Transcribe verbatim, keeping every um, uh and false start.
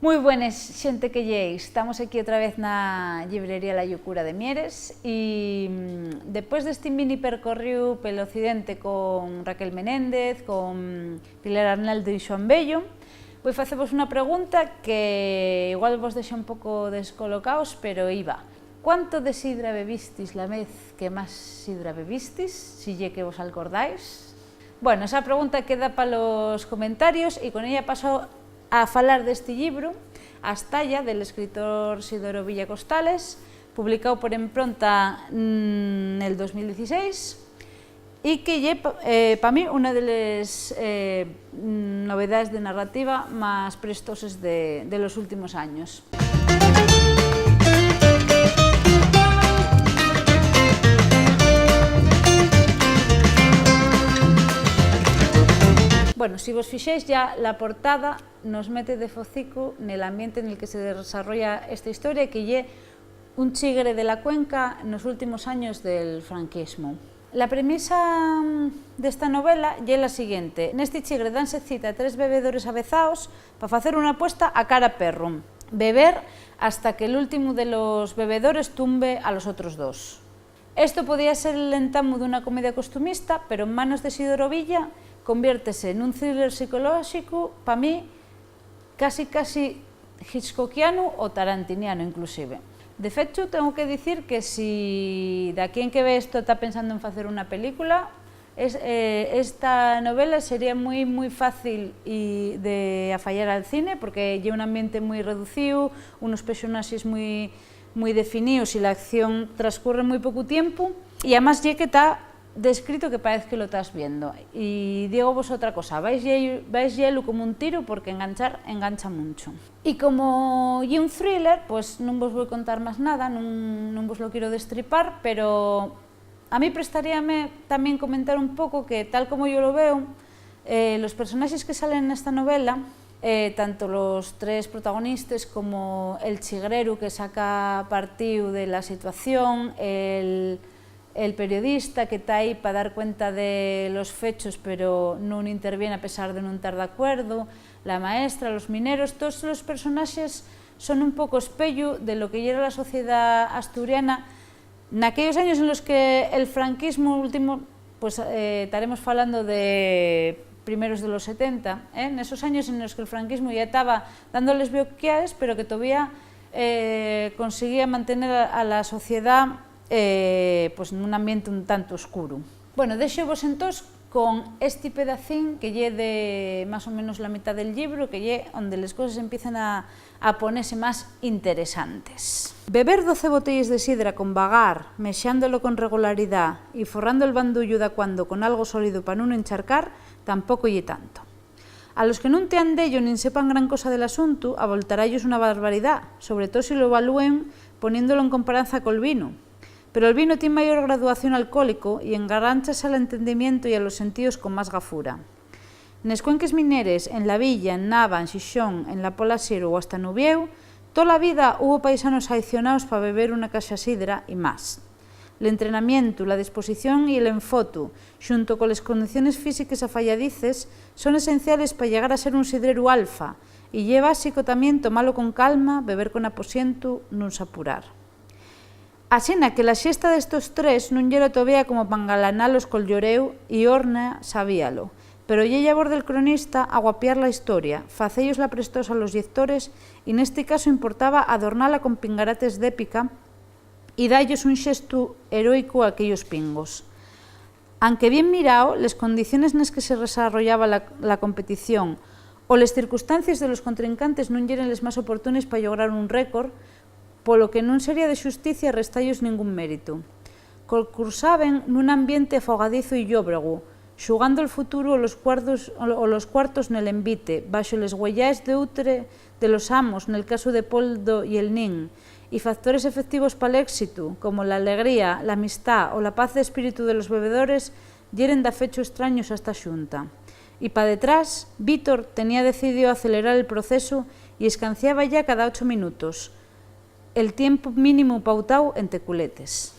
Mui buenes, xente que lleéis. Tamos aquí otra vez na llibrería La Llucura de Mieres y, mm, depués d'esti mini percorríu pel occidente con Raquel Menéndez, con Pilar Arnaldo y Xuan Bello, voi facevos una pregunta que igual vos dexa un poco descolocaos, pero iba. ¿Cuánto de sidra bebistis la vez que más sidra bebistis, si ye que vos alcordáis? Bueno, esa pregunta queda pa los comentarios y con ella paso a falar d'esti llibru, Astalla, del escritor Sidoro Villa Costales, publicáu por Impronta, mm, nel dos mil dieciséis, y que ye pa, eh, pa mí una de les, eh, novedades de narrativa más prestoses de, de los últimos años. Bueno, si vos fixéis, ya la portada nos mete de focicu nel ambiente nel que se desarrolla esta historia, que ye un chigre de la cuenca nos últimos años del franquismu. La premisa, mm, d'esta novela ye la siguiente. Nesti chigre danse cita a tres bebedores avezaos pa facer una apuesta a cara perru: beber hasta que l'últimu de los bebedores tumbe a los otros dos. Esto podía ser l'entamu d'una comedia costumista, pero en manos de Sidoro Villa conviértese nun thriller psicolóxicu, pa mí, casi, casi hitchcockianu o tarantinianu, inclusive. De fechu, tengo que dicir que si daquién que ve esto ta pensando en facer una película, es, eh, esta novela sería mui, mui fácil y de afayar al cine, porque ye un ambiente mui reducíu, unos personaxes mui, mui definíos y la acción transcurre en mui pocu tiempu. Y amás ye que ta descrito que paez que lo tas viendo. Y digo vos otra cosa, vais lle-, vais lleelu como un tiru, porque enganchar engancha muncho. Y como ye un thriller, pues nun vos voi contar más nada, nun, nun vos lo quiero destripar, pero a mí prestaríame tamién comentar un poco que, tal como yo lo veo, eh, los personaxes que salen nesta novela, eh, tanto los tres protagonistes como el chigreru que saca partíu de la situación, el, el periodista que ta ahí pa dar cuenta de los fechos pero nun interviene a pesar de nun tar d'acuerdu, la maestra, los mineros, todos los personaxes son un poco espellu de lo que yera la sociedá asturiana naquellos años en los que el franquismo último, pues, eh, taremos falando de primeros de los setenta, eh, nesos años en los que el franquismo ya taba dando les boquiaes, pero que todavía, eh, conseguía mantener a, a la sociedá, eh, pues, nun ambiente un tanto oscuru. Bueno, déxovos entós con esti pedacín que ye de más o menos la mitá del llibru, que ye onde les coses empiecen a, a ponese más interesantes. Beber doce botelles de sidra con vagar, mexándolo con regularidá y forrando el bandullu dacuando con algo sólido pa nun encharcar, tampoco ye tanto. A los que nun tean d'ello nin sepan gran cosa del asuntu, aboltará-yos una barbaridá, sobre too si lo evalúen poniéndolo en comparanza col vinu. Pero el vinu tien mayor graduación alcohólico y engaránchase al entendimientu y a los sentíos con más gafura. Nes cuenques mineres, en La Villa, en Nava, en Xixón, en La Pola Siero o hasta n'Uviéu, tola vida hubo paisanos aicionaos pa beber una caxa sidra y más. L'entrenamientu, la disposición y l'enfotu, xunto coles condiciones físiques afayadices, son esenciales pa llegar a ser un sidreru alfa, y ye básico tamién tomalo con calma, beber con aposientu, nun s'apurar. Asina que la xesta d'estos tres nun yera tovía como p'engalanalos col lloréu, y Horna sabíalo, pero ye llabor del cronista aguapiar la historia, faceyos-la prestosa a los llectores, y nesti casu importaba adornala con pingarates d'épica y da-yos un xestu heroicu a aquellos pingos. Anque bien mirao, les condiciones nes que se desarrollaba la, la competición o les circunstancies de los contrincantes nun yeren les más oportunes pa llograr un récord, polo que nun sería de xusticia resta-yos ningún méritu. Concursaben nun ambiente afogadizu y llóbregu, xugando el futuru o los cuartos, o los cuartos nel envite, baxo les güeyaes d'outre de los amos, nel casu de Poldo y el Nin, y factores efectivos pal éxitu, como l'alegría, l'amistá o la paz d'espíritu de los bebedores, yeren dafechu estraños a esta xunta. Y pa detrás, Vítor tenía decidío acelerar el procesu y escanciaba yá cada ocho minutos, el tiempu mínimu pautao ente culetes.